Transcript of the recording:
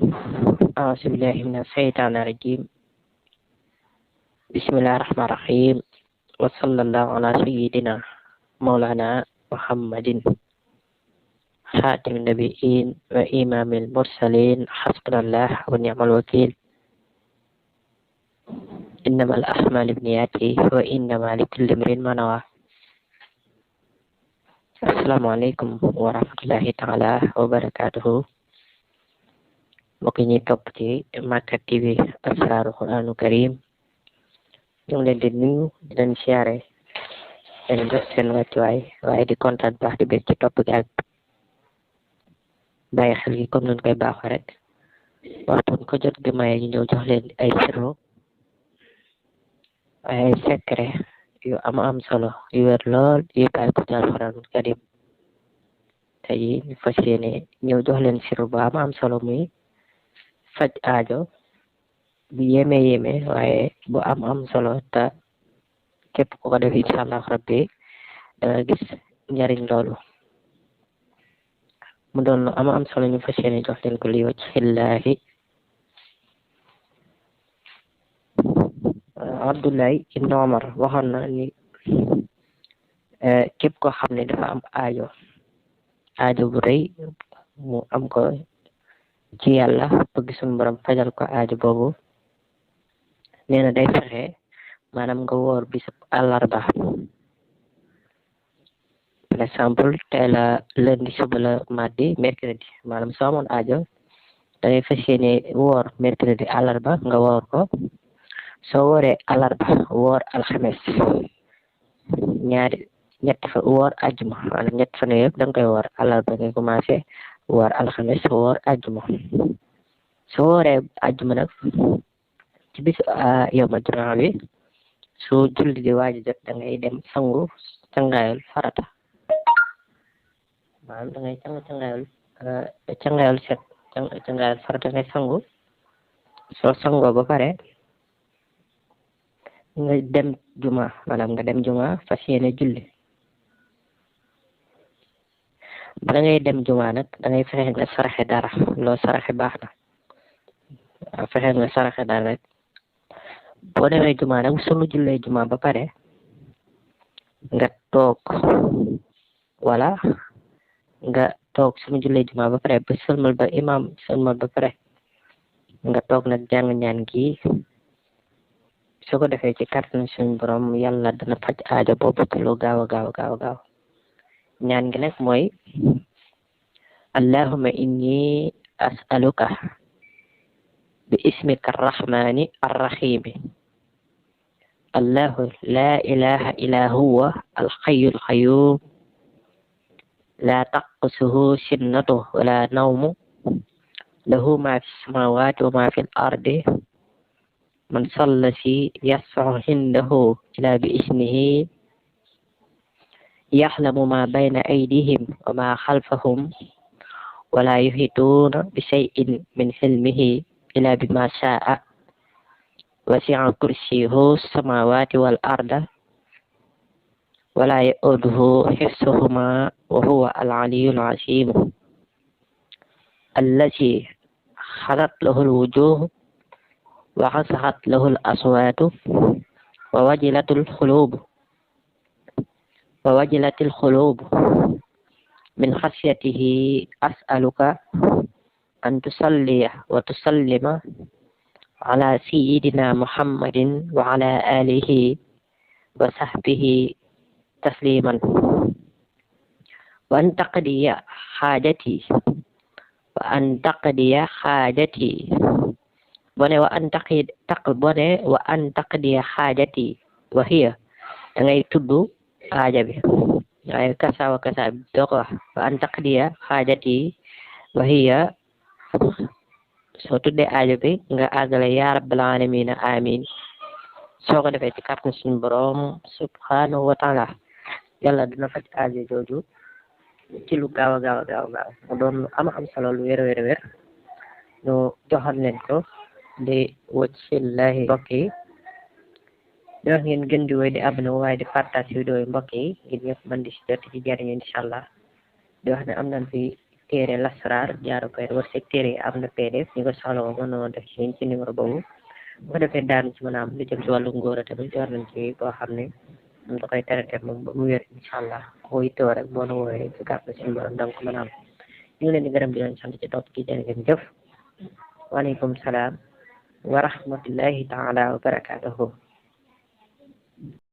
أعوذ بالله من الشيطان الرجيم. بسم الله الرحمن الرحيم. وصلى الله على سيدنا مولانا محمد خاتم النبيين وإمام المرسلين. حسبنا الله ونعم الوكيل. إنما الأعمال بالنيات وإنما لكل امرئ ما نوى. السلام عليكم ورحمة الله تعالى وبركاته. mbokk yi ñuy topp ci Makka TV Asrarul Qur'anul Karim, ñu ngi leen di nuyu di leen siyaare leen jox seen wàccuwaay waaye di kontaan baax di bég ci topp gi ak bàyyi xel gi comme nun koy baaxoo rek waxtu ko jot gi maye ñu ñëw jox leen ay sirru ay secret yu am solo yu wér lool yu bàyyi ko ci Alxuraanul Karim. tey ñu fas yéene ñëw jox leen sirru bu am solo muy faj aajo bu yéeme waaye bu am solo te képp ku ko def incha allah rabbi danga gis njariñ loolu mu doon lu am solo. ñu fas yéene jox leen ko li wajhillaahi. Abdullahi ibn Omar waxoon na ni képp koo xam ne dafa am aajo bu rëy mu am ko ci yàlla bëgg suñu borom fajal ko aajo boobu, nee na day fexe maanaam nga woor bisub àllarba. par exemple tey la lundi, suba la mardi, mercredi, maanaam soo amoon aajo da ngay fas yéene woor mercredi àllarba nga woor ko. soo wooree àllarba woor alxames ñett fa woor àjjuma, maanaam ñett fan yëpp da nga koy woor. àllarba ngay commencé woor alxames woor àjjuma. soo wooree àjjuma nag ci bisu yawma jumaa bi su julli di waaj jot da ngay dem sangu cangaayul farata, maanaam da ngay cangaayul set cangaayul farata ngay sangu. soo sangoo ba pare nga dem juma, maanaam nga dem juma fas yéene julli. bala ngay dem juma nag da ngay fexe nga saraxe dara. loo saraxe baax na, fexe nga saraxe dara rek. boo demee juma nag sunu jullee juma ba pare nga toog sunu jullee juma ba pare ba sëlmal ba imam sëlmal ba pare nga toog nag jàng ñaan gi. soo ko defee ci kàttan suñu borom yàlla dana faj aajo boobu te lu gaaw ñaan gi nag mooy allahumma inni as'aluka bi ismika arrahmani arrahimi allahu la ilaha illa huwa alhayyul qayyum la taqsuhu sinnatu wala nawmu lahu ma fi samawati wa ma fi al-ardi man sallasi yas'u indahu ila bi ismihi yaxlamu ma bayna aydihim wa ma xalfahum wala yuhituuna bi shay'in min ilmihi ila bi ma sha'a wasi'a kursiyuhu samawati wal arda wala ya'uduhu hifzuhuma wa huwa al-aliyyul azim allazi xalat lahu al-wujuh wa xasaxat lahu al-aswaatu wa wajilatil xuluub min xasiyatihi as'aluka an tusalliya wa tusallima ala sayyidina muhammadin wa ala alihi wa sahbihi tasliman wa an taqdiya xaajati bone wa an taqdiya xaajati wa hiya da ngay tudd aaja bi waaye kasa bi doo ko wax. wa an taqdiya xaajati wa hiya soo tuddee aaja bi nga àggale ya rabbal alamin amin. soo ko defee ci kàttan suñu borom subhanahu wa taala yàlla dina faj aaja jooju ci lu gaaw mu doon lu am solo lu wér ñu joxal leen ko di wajhillahi. mbokk yi di wax ngeen gën di woy di abonné waaye di partage vidéo yi mbokk yi ngir ñëpp mën di si jot ci jariñu incha allah. di wax ne am nañ fi téere lasraar jaaru koy wërsëg téere am na PDF ñu ko soxla woo mën na def ci numéro boobu bu ko defee daanu ci mën a am lu jëm ci wàllu ngóor a tamit war nañ ci boo xam ne moom da koy traité moom ba mu wér incha allah boo yittewoo rek boo na woowee ci kàttan suñu borom da nga ko mën a am ñu ngi leen di gërëm di leen sant ci topp gi jërë ngeen jëf waaleykum salaam wa rahmatullahi taala wa barakaatuhu